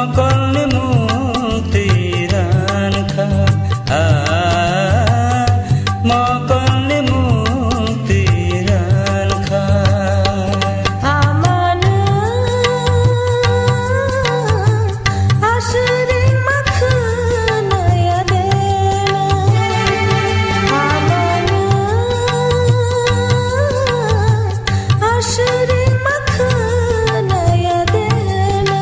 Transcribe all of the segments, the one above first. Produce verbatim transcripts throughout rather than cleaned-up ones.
Mokolni mukti rankha, ah, mokolni mukti rankha. Amano aswrwng ma khwnaya dena. Amano aswrwng ma khwnaya dena.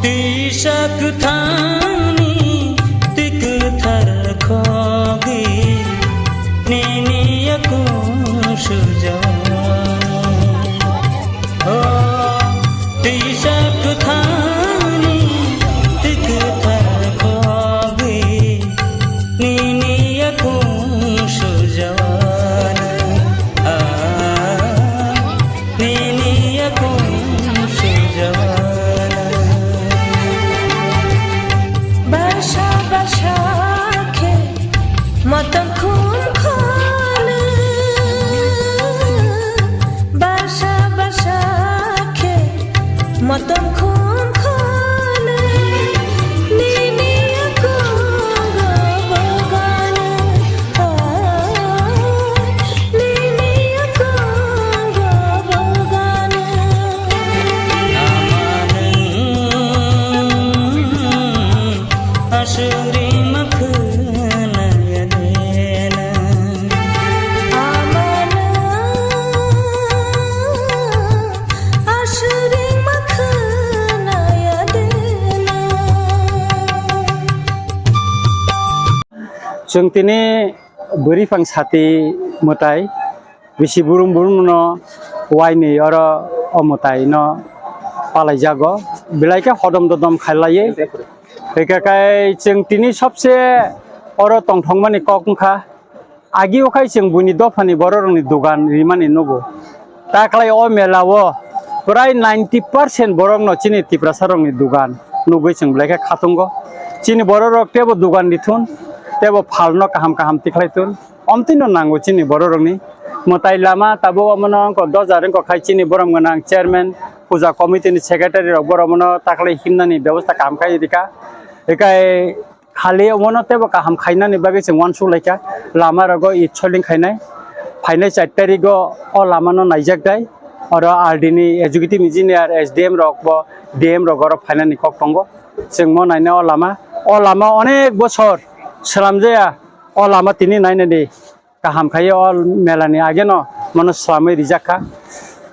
Tisa kwthangni twi kwthar khogwi nini yakung sujak. O tisa kwthangni twi kwthar khogwi nini yakung sujak. Ah, nini yakung sujak. Barsa barsa khe motom khum khole. Barsa barsa khe motom khum khole. Nini yakung go bogana. Chwng tini bwrwi phang sati mwtai bisi burum burum no wainwi oro o mwtai no palai jago, belai khe hodom dodom khailaiwi. Hwnkhe kai chwng tini sobse oro tongthokmani kok wngkha, agi o khai chwng buini dophani borok rokni dugan rimani nugo. Taklai o mela o prai ninety percent borok no chini Tiprasa rokni dugan nugwi chwng belai khe khatungo. Chini borok rok tebo dugan rithun, tebo phalno kaham kaham tikhlai thun. Omtwi no nango chini borok rokni mwtai lama tabuk omono wngkha dojar wngkha khai chini borom gwnang chairman, puja committee ni secretary rok borok mono taklai himnani bebosta kaham khai rikha. Ekai khali omono tebo kaham khainani bagwi chwng uansuk laikha. Lama rogo it soling khainai, phainai char tarigo o lama no naijak dai. Oro R D ni executive engineer, S D M rok bo, D M rok oro phainani kok tongo. Chwng mo naina o lama, o lama onek bosor swlamjaya. O lama tini nainani kaham khai o mela ni age no mono swlamwi rijak kha.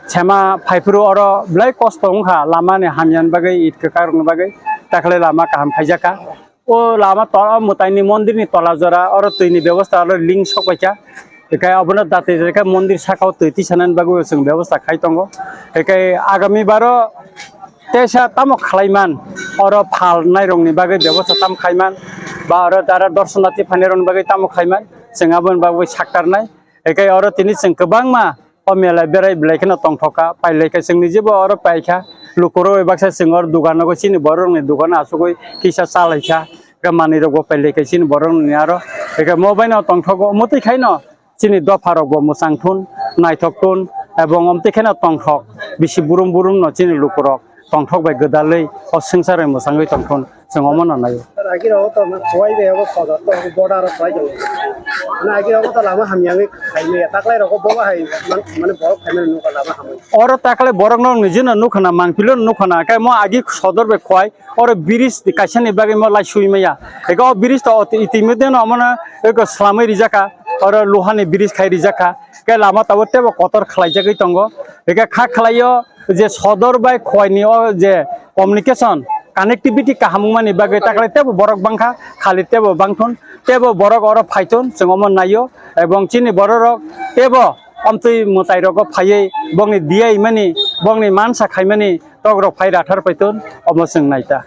Sema phaiphuru oro belai kosto wngkha lama ni hamya ni bagwi, it kwkak rok ni bagwi, takhle lama kaham khaijak kha. O lama to-, o mwtai ni mondir ni tola jora oro twi ni bebosta oro link sok bai kha. Ekai obono dati reka mondir saka o twi tisanani bagwi chwng bebosta khai tongo. Ekai agami baro Teisa tamo khlaiman, oro phalnairokni bagwi bebosta tamo khaiman, ba oro dara dorshonarthi phainairokni bagwi tamo khaiman, chwng aboni bagwi saktarnai. Ekai oro tini chwng kwbangma o mela berai belai kheno tongthokha, pailai kha chwngni jebo oro paikha, lukurok bai baksa chwng oro dukano chini bororokni dukano achugwi kisa chalaikha, manwirokbo pailai kha chini bororokni aro, ekai mo baino tongthogo, mwtwi khaino. Chini dopharokbo mwchang thun, naithok thun, ebong omtwi kheno tongthok, bisi burum burum no chini lukurok tongthok bai gwdalwi o swngcharwi mwchangwi tong thun, chwng omono naio. Agi rogo to khowai bai abo sodor to border o khowai tongo. Na agi rogo to lama hamya wngwi khaimaya, taklai rogo bo hai man-, mane borok khaimani nukha lama hamwi. Oro taklai borok no nijino nukhana, mangpilo nukhana, khe mo agi sodor bai khowai, Oro bridge kaisa ni bagwi mo lai sui maya. Ego o bridge to iti-, itimidhe no omono ego swlamwi rijak kha. Oro luha ni bridge khai rijak kha. Khe lama tabuk tebo kotor khlai jagwi tongo. Ego kha khlai o je sodor bai khowai ni o je communication, connectivity kaham wngmani bagwi taklai tebo borok bangkha, khali tebo bangthun, tebo borok oro phaithun, chwng omo naio. Ebong chini borok rok tebo omtwi mwtai rogo phaiwi bongni diya imani, bongni mansa khaimani, Tok rok phai rathar paitun, omo chwng nai ta.